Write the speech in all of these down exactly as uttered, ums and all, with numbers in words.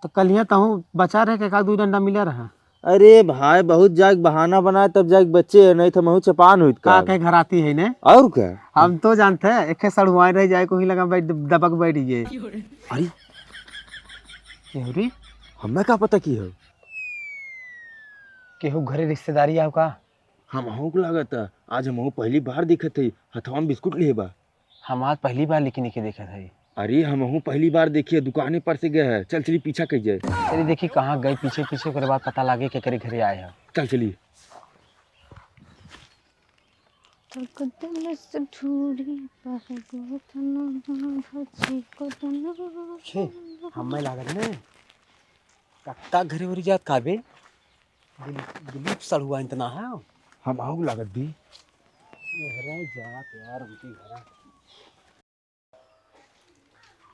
तो कलिया तहूँ बचा रहे के का दू डंडा मिला रहा? अरे भाई, बहुत जाके बहाना बनाए तब जाके बच्चे है, नहीं तो महू चपान हुई का। कहे घराती है ने? और क्या? हम तो जानते हैं, एक सड़ुआइन रह जाए, कोई लगा बैठ, दबक बैठ गए। अरे, केहू रे? हमें का पता की हो? केहू घरे रिश्तेदारी आओ का? हमहू को लागत है, आज हमहू पहली बार दिखत है, हथवा में बिस्कुट लिए बा। हम आज पहली बार लेकिन एके देखत है। अरे, हमहू पहली बार देखिए, दुकाने पर से गए है। चल चली, पीछा कइल जाए। चली देखी कहाँ गए, पीछे पीछे, ओकरे बाद पता लागे केकरे घरे आए हैं। चल चली। तकदन से ढूढ़ी पर गोतना भची कोतना। छे, हमें लागत ने, कक्का घरे ओरी जात का बे? दिल-, दिलीप सड़ुआ इतना है। हम आऊ लागत भी। घरे जात यार, उनकी घरे।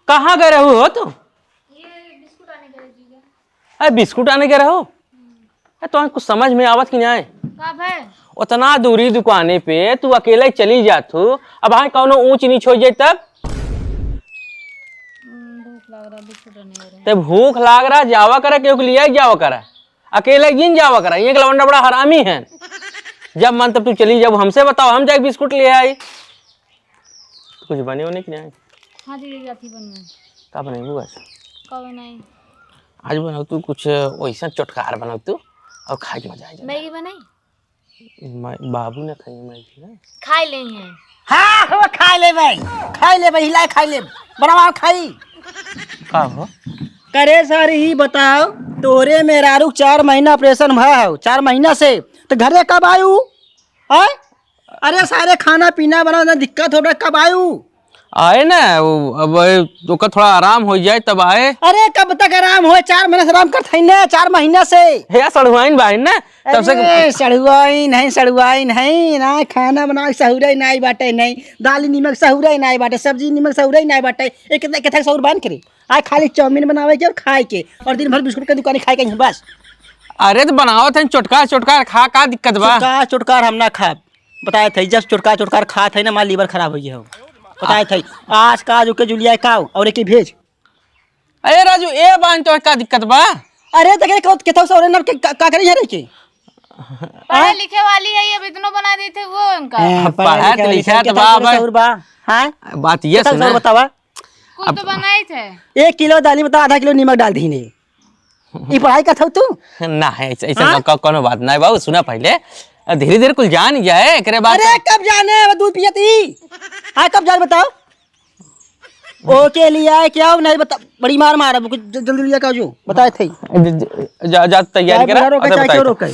कहाँ गए रहू हो तू? ये बिस्कुट आने गए जीजा। अरे बिस्कुट आने गए रहू? अरे तो कुछ समझ में आवत कि नहीं? का भय? उतना दूरी दुकाने पे तू अकेले चली जात हो, अब हाँ कौनो ऊंच नीच हो जाए तब? हम्म, भूख लाग रहा, बिस्कुट आने गए रहे। ते भूख लाग रहा, जावा करा, केहू के लिया जावा करा, अकेले जिन जावा करा। ये लवंडा बड़ा हरामी है, जब मन तब तू चली जाओ, हमसे बताओ, हम जाके बिस्कुट ले आई। कुछ बने होने की नहीं? हाँ जी, ये अथी बनवे। का बनेबू आज? का बनाई? आज बनाओ तू कुछ वैसा चटकार बनाओ तू, और खाए के मजा आ जाए। मैगी बनाई? मैं, बाबू ना खाइए मैगी ना। खाए ले हैं। हाँ, हो खाए ले भाई, खाए ले भाई, हिलाए खाए ले, बनावा खाई। का हो? करे सर, ही बताओ, तोरे मेहरारू चार महीना ऑपरेशन भा हो, चार महीना से, तो घरे कब आयु? हाँ? अरे सारे खाना पीना बना ना, दिक्कत हो रहा, कब आयु? आए ना, वो अब ओकर थोड़ा आराम हो जाए तब आए। अरे कब तक आराम होए? चार महीना से आराम करत हई ना, चार महीना से। हे यार, सड़ुआइन बा ना, तब से अरे सड़ुआइन है, सड़ुआइन है ना, खाना बनावे सहुरे नाई बाटे नहीं, दाल नीमक सहुरे नाई बाटे, सब्जी नीमक सहुरे नाई बाटे, एक कितना कितना सहुर बांध करे। आ खाली चाउमीन बनावे के और खाए के, और दिन भर बिस्कुट के दुकानी खाए के ही बस। अरे तो बनावत है चोटका चोटका खा, का दिक्कत बा? चोटका चोटका हम ना खाब। बताए थे, जब चोटका चोटका खात है ना, हमार लीवर खराब हो गया हो। बताए थे, आज का जो के जुलिया का और एक ही भेज। अरे राजू, ए बान तो का दिक्कत बा? अरे तो के, के, के, के, के, का, का करी है रे के? पढ़े लिखे वाली है, अब इतनो बना देते वो उनका। हैं, अब पढ़े पढ़त लिखे वाली लिखत सबके बा, पास बा। सौर बा। हाँ? बात ये कितना सुना। सौर बतावा? कुछ अब तो बनाई थे। एक किलो दाली में तो आधा किलो नीमक डाल दीने। ई पढ़ाई करत हऊ तू? ना है, ऐसे, ऐसे हाँ? को-, को-, कोनो बात नहीं बाबू, सुना पहले। धीरे धीरे कुल जान जाए, एकरे बाद अरे कब जाने, वो दूध पियत ही। हाँ, कब जान बताओ? ओके लिया है क्या? नहीं बता, बड़ी मार मार, अब कुछ ज-, जल्दी लिया का जो, बताए थे। ज-, ज-, जा, जा तैयारी चाय करा, बुढ़ा रोका, अबे चाय बताए क्यों थे। रोका है?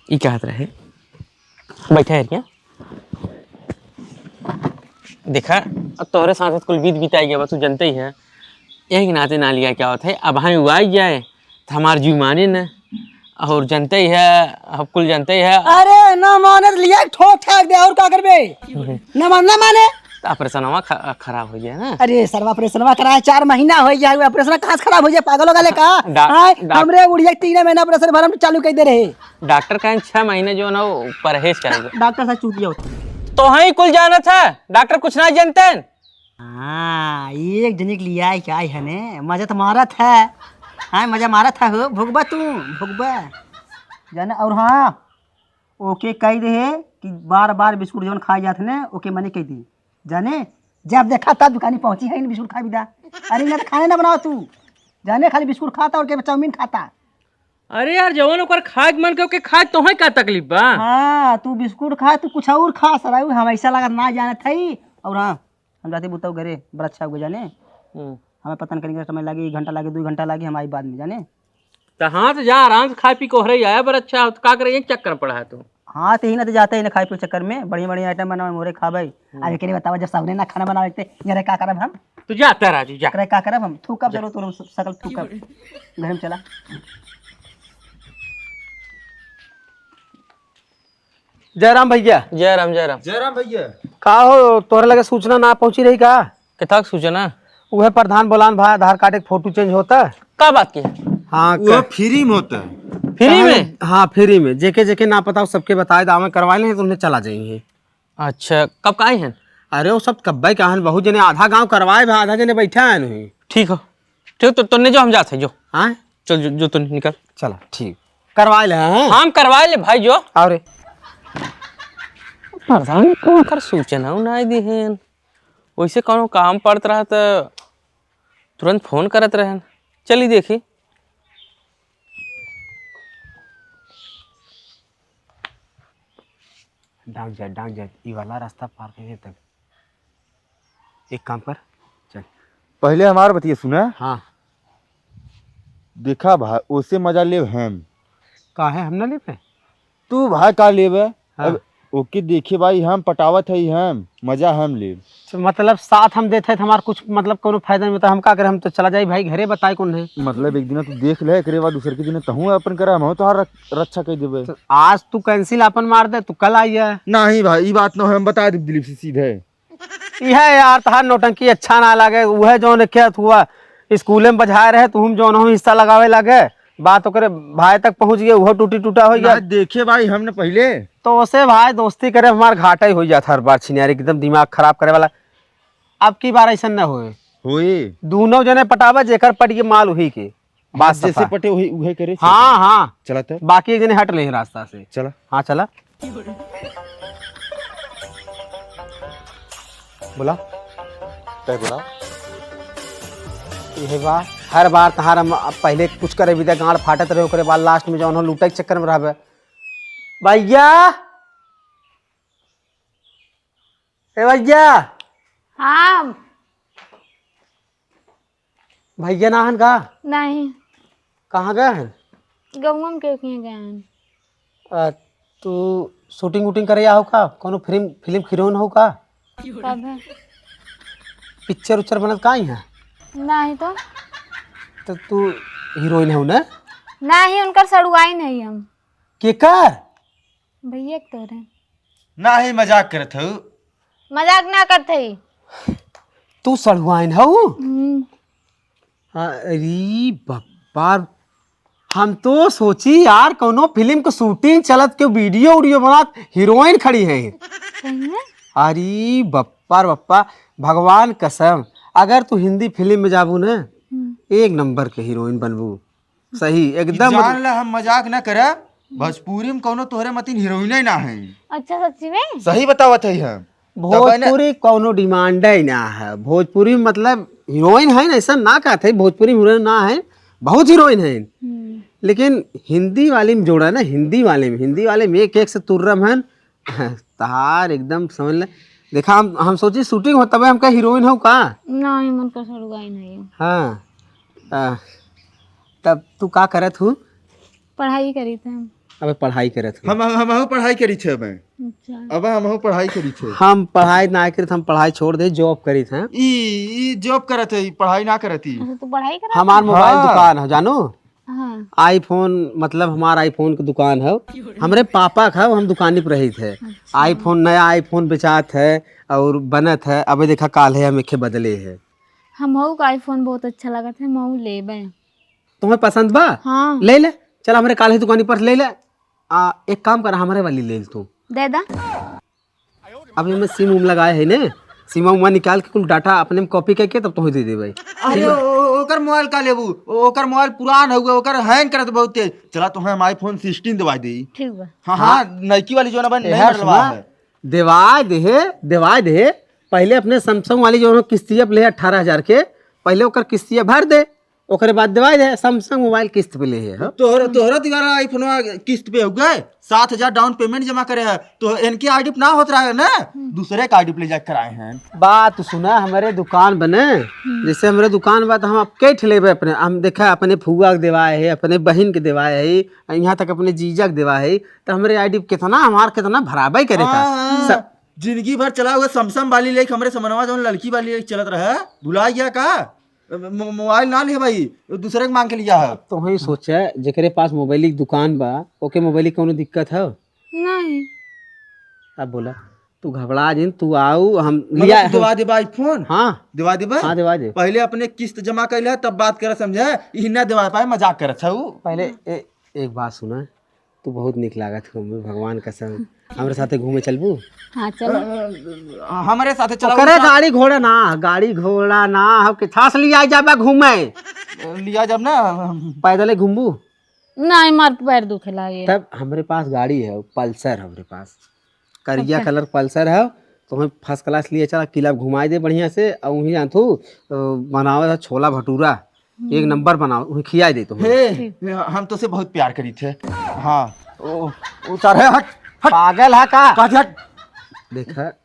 ई कहत रहे, बैठा है क्या? देखा, अब तोहरे साथ कुल बीत बीत आई गया, तू जनते ही है, यही के नाते ना लिया क्या होता है। अब हम वो आई जाए, तो हमार जीव माने न, और जनते ही है, हम कुल जनते ही है। अरे, ना माने तो लिया, ठोक ठाक दे, और का करबे? ना मान, ना माने। तो ऑपरेशनवा ख-, खराब हो गया ना। अरे, सरवा ऑपरेशनवा कराए, चार महीना हो गया, ऑपरेशन कहाँ से खराब हो जाए, पागल हो गए का? डा-, हाँ, डा-, हमरे उड़िया के तीन महीना ऑपरेशन भरम चालू कर दे रहे। डॉक्टर कहें छह महीने जो ना वो परहेज करेगा। डॉक्टर साहब चूतिया होता है। तो हाँ ही कुल जानत है, डॉक्टर कुछ ना जानते हैं। हाँ, एक जने के लिए आई क्या है ने? मजा तो मारत है। हाँ, मजा मारत है हो, भुगबा तू, भुगबा। जाने, और हाँ, ओके कह दे है कि बार बार बिस्कुट जौन खाए जात ने, ओके मने कह दी। जाने, जब देखा तब दुकानी पहुंची है, बिस्कुट खा भी दा। अरे, यहाँ तो खाने ना बनाओ तू। जाने, खाली बिस्कुट खाता और के चाउमीन खाता। अरे यार, जवन ओकर खाए के मन के, ओके खाए, तोहे का तकलीफ बा? हाँ, तू बिस्कुट खा, तू कुछ और खा, सराऊ, हम ऐसा लागत ना जानत हई। और हाँ, हम जाते बुताऊ घरे, बड़ा अच्छा हुआ जाने। हम्म। हमें पता नहीं करेंगे, समय लागे, एक घंटा लागे, दो घंटा लागे, हम आई बाद में जाने। तो हाँ, तो जा आराम से खा पी के ओहरे आया, बड़ा अच्छा, तो का करे, एक चक्कर पड़ा है तू। हाँ, तो ही ना तो जाते ही ना खाए पी चक्कर में, बढ़िया बढ़िया आइटम बनावे, मोरे खाबे। हम्म। अब एकरे बतावा, जब सामने ना खाना बनावे, ते घरे का करब हम? तू जा, तेरा राजू, जा। करे का करब हम? थूकब, जा। चलो, तू लोग सकल थूकब। घर में चला। जय राम भैया। जय राम, जय राम। जय राम भैया। का हो, तोहरे लगे सूचना ना पहुंची रही का? कितना सूचना? उहे प्रधान बोलान भाई, आधार कार्ड एक फोटो चेंज होता। का बात की? हाँ, वो का? फ्री में होता है। फ्री में? हाँ, फ्री में। जेके जेके ना पता हो, सबके बताए, दावे करवाए लें, तो उन्हें चला जाएंगे। अच्छा, कब का आए हैं? अरे, वो सब कब्बे का हन, बहुत जने आधा गांव करवाए बा, आधा जने बैठा है नहीं। ठीक हो, ठीक, तो तन्ने जो हम जात है, जो। हाँ? चल, जो, जो तू निकल। चला, ठीक। करवा ले, हाँ? हम करवा ले भाई, जो। अरे। प्रधान को कर सूचना ना दी है। वैसे कौनो काम पड़त रहा त तुरंत फोन करत रहन। चली देखी। डांग जा, डांग जा, ई वाला रास्ता पार कइके तब। एक काम कर, चल। पहिले हमार बतिया सुना। हाँ। देखा भाई, ओसे मजा लेब हम। काहे हम ना लेबे? तू भाई का लेबे? हाँ। अब ओके देखे भाई, हम पटावत हई, हम मजा हम लेब। तो मतलब साथ हम देत है तो हमार कुछ मतलब कोनो फायदा नहीं होता, हम का करे, हम तो चला जाई भाई घरे, बताए कौन है। मतलब एक दिन तू देख ले, एकरे बाद दूसर के दिन तहूँ अपन करा, हम तोहार रक-, रक्षा कर देबे। तो आज तू cancel अपन मार दे, तू कल आइए। नहीं भाई, ई बात न हो, हम बता देब दिलीप से सीधे। इहे यार, तहार नौटंकी अच्छा ना लागे। उहे जौन खेत हुआ, स्कूले में बजाए रहे, तुम जौन हो हिस्सा लगावे लागे, बात ओकरे भाई तक पहुँच गए, उहो टूटी टूटा हो गया। ना देखे भाई, हमने पहिले। तो ओसे भाई दोस्ती करे हमार घाटा ही हो जात हर बार, छिनियार एकदम दिमाग खराब करे वाला। अब की बार ऐसा न होए। होए। दोनों जने पटावे, जेकर पट के माल उही के। बात जैसे सफा। पटे वही, उहे करे। हाँ, हाँ। चला तो। बाकी एक जने हट ले रास्ता से। चला। हाँ, चला। बोला। तय बोला। ये बा, हर बार तहार हम अब पहले कुछ करे बिदा गांड फाटत रहे, ओकरे बाद last में जौन हो लूटे के चक्कर में रहबे। भैया, ए भैया। हाँ। भैया ना हन का? नहीं। कहाँ गए हैं? गौवा में केहू किहाँ गए हैं। आ, तू shooting वूटिंग करे आओ का? कौनो फिल्म, फिल्म हीरोइन हो का? कब है? पिक्चर उच्चर बनत का ही है? नहीं तो। तो तू हीरोइन हो ना? नहीं, उनकर सड़ुआइन है हम। केकर? भैया के तोरे। नाही, मजाक करत हऊ। मजाक ना करत हई। तू सड़ुआइन हऊ? हम्म। अरे बप्पा, हम तो सोची यार कौनो फिल्म के shooting चलत के video उडियो बनात हीरोइन खड़ी है। सही में? अरे बप्पा रे बप्पा, भगवान कसम, अगर तू हिंदी फिल्म में जाबू ना, हम्म। एक नंबर के हीरोइन बनबू। सही, ई एकदम। जान ला, हम मजाक ना करब, भोजपुरी में कौनो तोहरे मतिन हीरोइने ना है। अच्छा, सच्ची में? सही बतावत है हम। तब है ना। भोजपुरी कौनो demand ही ना है। भोजपुरी में मतलब हीरोइन है ना, ऐसा ना कहत है, भोजपुरी में हीरोइन ना है, बहुत हीरोइन है। हम्म। लेकिन हिंदी वाली में जोड़ा ना, हिंदी वाले में, हिंदी वाले में एक एक से तुर्रम है। तहार एकदम समझ ले। देखा, हम, हम सोची shooting हो, तबे हमका हीरोइन हो का? नहीं, मन का सड़ुआइन है। हाँ। आ, तब तू का करत हूँ? पढ़ाई करी थे हम। अबे पढ़ाई करत हूँ। हम, हम, हमहू पढ़ाई करी छे अबे। अच्छा। अबे हमहू पढ़ाई करी छे। हम पढ़ाई ना करी थे, हम पढ़ाई छोड़ दे, job करी थे। ई, ई job करत है, ई पढ़ाई ना करत ही। अच्छा, तू पढ़ाई करत हमार है? मोबाइल हाँ। दुकान है, जानो? हाँ। iPhone, मतलब हमार iPhone के दुकान है, हमरे पापा का है, हम दुकानी पर रही थे। अच्छा। iPhone, नया iPhone बेचात है और बनत है। अबे देखा, काल है हम एखे बदले है। हमहू का iPhone बहुत अच्छा लगत है, हमहू लेबे। तुम्हें पसंद बा? हाँ। ले ले, चल हमरे काल है दुकानी पर ले ले। आ, एक काम कर, हमरे वाली ले ले तू। दे दा। अभी हमें सिम उम लगाए है ने, सिम उम निकाल के कुल data अपने में copy करके तब तोहे दे देबे। अरे, ओ-, ओ-, ओकर मोबाइल का लेबू? ओ-, ओकर मोबाइल पुरान हउए, ओकर hang करत बहुत तेज। चला, तोहे हम iPhone sixteen देवाई देई। ठीक बा। हाँ, हाँ। हाँ, नइकी वाली जौन बा, ए, नई यार, model बा सुना, है। देवाई देहे, देवाई देहे। पहिले अपने Samsung वाली जौन किस्तिया पे ले अठारह हजार के, पहिले ओकर किस्तिया भर दे। ओकरे बाद देवाई दे, Samsung मोबाइल किस्त पे ले है, हाँ? तोहर-, तोहरा दीवारा iPhone किस्त पे हो गए, सात हजार down payment जमा करे है, तो इनके ID पे ना होत रहा है ना, हम्म। दूसरे का ID पे ले जाके कराए हैं। बात सुना, हमरे दुकान बने, हम्म। जैसे हमरे दुकान बा, तो हम अब के ठेले पे अपने, हम देखा, अपने फुआ के देवाए है, अपने बहिन के देवाए है, यहाँ तक अपने जीजा के देवाए है, तो हमरे ID पे कितना, हमार कितना भराबे करे का। हाँ, हाँ। सब जिंदगी भर चला हुआ समसम वाली लेके, हमरे समनवा जौन लड़की वाली लेके चलत रहे, भुला गया का? मो-, मोबाइल ना ले भाई, वो दूसरे के मांग के लिया है। अब तो वही सोचे, जेकरे पास मोबाइल की दुकान बा, ओके मोबाइल की कौनो दिक्कत है? नहीं। अब बोला, तू घबरा जिन, तू आऊ, हम मतलब लिया तू है। दिवा देबा iPhone? हाँ। दिवा देबा? हाँ, दिवा दे। पहले अपने किस्त जमा कर ले, तब बात कर, समझे? ई ना दिवा पाए, मजाक करत है ऊ। पहले ए-, एक बात सुना, तू बहुत निक लागत हो, मैं भगवान कसम। हमरे साथे घूमे चलबू? हाँ, चलो। अ, हमरे साथे चला, ओकरे उनका गाड़ी घोड़ा ना, गाड़ी घोड़ा ना, हम किथास लिया जाबे घूमे? लिया जाब ना। पैदले घूमबू? नहीं, मार पैर दुखे लागे। तब हमरे पास गाड़ी है, पल्सर हमरे पास, करिया अच्छा। कलर पल्सर है, तो हम फर्स्ट क्लास लिए चला, किला घुमाई दे बढ़िया से, और वहीं जानथू, अ, बनावे था छोला भटूरा, एक हम्म। नंबर बनाओ, वहीं खियाई दे तुम्हें। हे, ठीक। हम तोसे बहुत प्यार करी थे। हाँ, ओ, ओ सारे हट, हट। पागल है का? कहाँ से हट? देखा,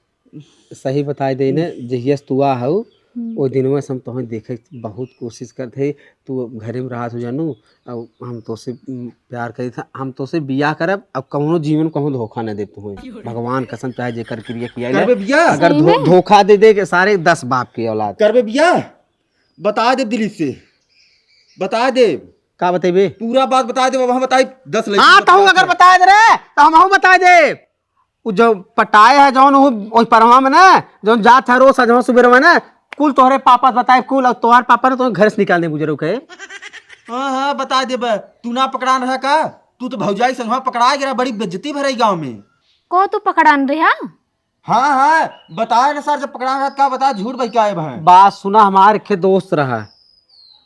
सही बताए दे ने, जहिया से तू आ हऊ, हम्म। ओ दिनवा से हम तोहे देखे के बहुत कोशिश करत हई। तू घरे में रहत हो जानू, अब हम तोसे, उम, प्यार करी था, हम तोसे बियाह करब, अब कौनो जीवन कहूँ धोखा न देब तुहे। भगवान कसम, चाहे जेकर क्रिया किया ले, करबे बियाह? अगर सही धो-, में? धोखा दे दे के सारे दस बाप के औलाद। करबे बियाह? बता दे दिलीप से, बता दे। का बतेबे? पूरा बात बता दे, अब हम बताई दस लड़की हाँ, बता तहूँ दे। अगर बता दे रे, तो हमहूँ बता दे। उ जो पटाए है जौन, उ ओइ परवा में ना, जौन जात है रोज सजवा सुबेरवा ना, कुल तोहरे पापा से बताए कुल, और तोहर पापा ने तो घर से निकाल दे बुजुर्ग के। हाँ, हाँ, बता दे बे। तू ना पकड़ान रहा का? तू तो भौजाई संगवा पकड़ा गया, बड़ी बेइज्जती भरई गाँव में। को तू पकड़ान रहा? हाँ, हाँ, बताए ना सर, जब पकड़ान रहा का बता, झूठ बइकाए भाई। बात सुना, हमार एक दोस्त रहा,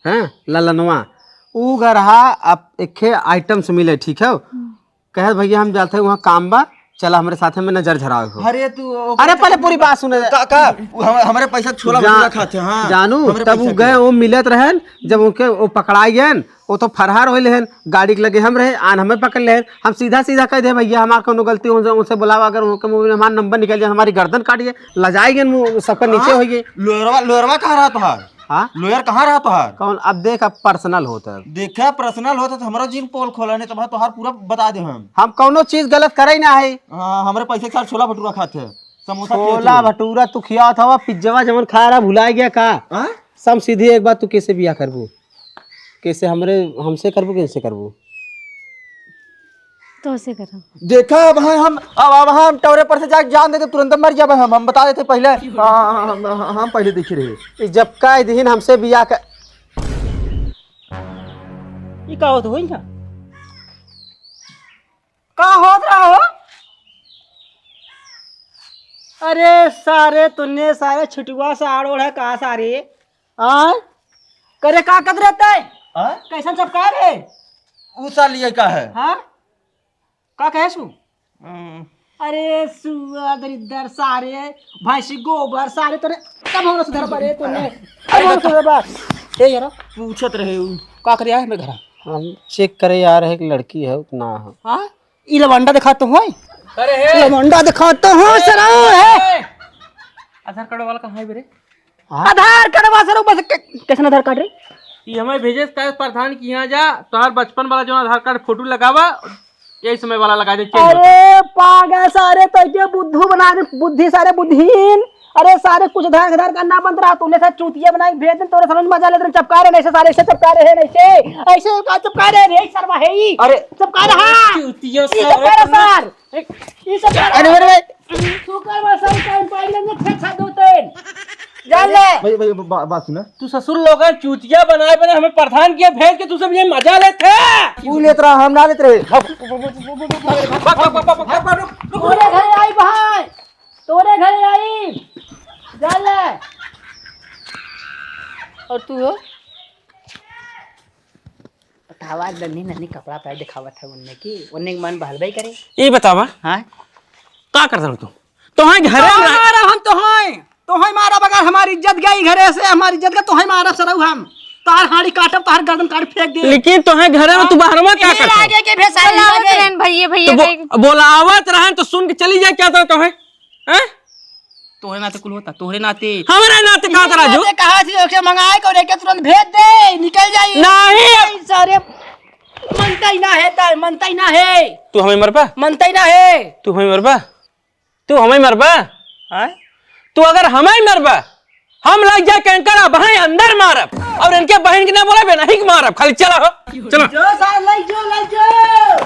हैं, ललनवा, उ गरहा अब एक आइटम से मिले, ठीक है? हम्म। कहत, "भैया, हम जात है, वहाँ काम बा, चला हमरे साथे में नजर झरावे हो।" अरे, तू ओ-, अरे, पहले पूरी बात सुने। का, का? उ हम, हमरे पैसा छोला जा-, भटूरा खाते, हाँ। जानू, हमरे तब पैसा उ गए, के। वो मिलत रहन, जब उनके वो पकड़ाई गए, वो तो फरहार होइल हन, गाड़ी के लगे हम रहे, आन हमें पकड़ ले हन। हम सीधा सीधा कह दे, "भैया, हमार कौनो गलती हो, उनसे बुलावा, अगर उनके मुंह में हमार नंबर निकल जाए, हमारी गर्दन काट गए, लजाई गए, मुंह सबका नीचे हाँ? होई गए।" लोयरवा, लोयरवा कहाँ रहा तोहार? हाँ? लॉयर कहाँ रहा तोहार? कौन? अब देख, अब पर्सनल होता है। देखा, पर्सनल होता तो हमारा जिन पोल खोला, नहीं तो भाई तोहार पूरा बता दे हम। हम कौनो चीज गलत करे ही ना है। हाँ, हमरे पैसे के साथ छोला भटूरा खाते हैं, समोसा खिया छोला तू। भटूरा तू खिया था, पिज्जवा जमन खा रहा, भुला गया का? हाँ? सब सीधी एक बात, तू कैसे बियाह करबू? कैसे हमरे, हमसे करबू, कैसे करबू? तोहसे करब। देखा, अब हाँ हम, अब, अब हम टौरे पर से जाके जान देते, तुरंत मर जाबे हम, हम बता देते पहले। हाँ, हाँ, हाँ, हाँ, हाँ, हम पहले देखे रहे। ई जब कह दिहिन हमसे बियाह क- ई का होत होई ना? का होत रहा हो? अरे सारे, तुन्ने सारे छुटुआ साड़ ओढ़ है का सारे? हाँ? करे का कद रहता है? हाँ? कैसन चपका रे? उ साली का है? हाँ? का कहे सु? हम्म। अरे सुआ दरिद्दर सारे, भैंसी गोबर सारे, तोरे कब हमरा सुधर पा रे तूने? कब हमरा सुधर पा? ए यार, पूछत रहे उ। का करे आए हमरे घर? हम चेक करे यार, एक लड़की है, ना है। हाँ? ई लवंडा दिखात होय? अरे हे! लवंडा दिखात होय, ए, सरा, हे! ए! आधार कार्ड वाला कहाँ है बे रे? हाँ? आधार कार्ड वाला सरा, बस के-, कैसन आधार कार्ड रे? ई हमें भेजे से कहे प्रधान की यहाँ जा, तोहार बचपन वाला जो आधार कार्ड फोटो लगावा, यही समय वाला लगा दे, change होता। अरे पागल सारे, तो ये बुद्धू बना दे, बुद्धि सारे बुद्धिहीन। अरे सारे कुछ आधार, आधार कार्ड ना बनत रहा, तूने सारे चूतिया बनाई भेज दे, तोरे सारे मजा लेते रहे, चपका रहे, नहीं से सारे ऐसे चपका रहे, नहीं से, ऐसे का चपका रहे, नहीं शर्मा है ही। अरे चपका रहा। चूतिया ई सारे चपका रहा तुमने सार। ई चपका रहा। अरे, अरे, अरे। शुक्र बा, सही टाइम पे आइले, ने छे छा दो तीन। जान ले। भाई, भाई, बा-, बात सुना। तू ससुर लोगन चूतिया बनाए, बनाए हमें प्रधान किया भेज के, तू सब ये मजा लेते हैं। तू लेत रहा, हम ना लेत रहे। अब तोरे घरे आई भाई, तोरे घरे आई। जान ले। और तू हो? बतावा, नन्ही नन्ही कपड़ा पहन दिखावत है उनने की, उनने के मन बहलबे करे। ई बतावा, हाँ? का करत हन तू? तोहई घरे में रह- मारब हम तोहई, तोहई मारब, अगर हमारी इज्जत गई घरे से, हमारी इज्जत गई, तोहई मारब सरऊ हम। तोहार हाड़ी काटब, तोहार गर्दन काट फेंक दे। लेकिन तोहई घरे में तू हाँ? बाहर में का इन्हीं करत लागे है? के भेसाई चलावत लागे। रहन भैया, भैया, तो बो-, देख। बोलावत रहन तो सुन के चली जाए क्या था तोहई? हैं? तोहरे नाते कुल होता, तोहरे नाते। हमरे नाते कहाँ था, राजू? नाते कहाँ थी? ओके मंगाए को, रेके तुरंत भेज दे, निकल जाई। नहीं। नहीं, सारे मनता ही ना है, तार मनता ही ना है। तू हमें मरबा? मनता ही ना है। तू हमें मरबा? तू हमें मरबा? हाँ? तू अगर हमें मरबा, हम लग जाए कैंकर, अब हैं अंदर मारब। और इनके बहन के ना बोला, बे नहीं मारब, खाली चला हो। चलो। जो सार, लई जो, लई जो।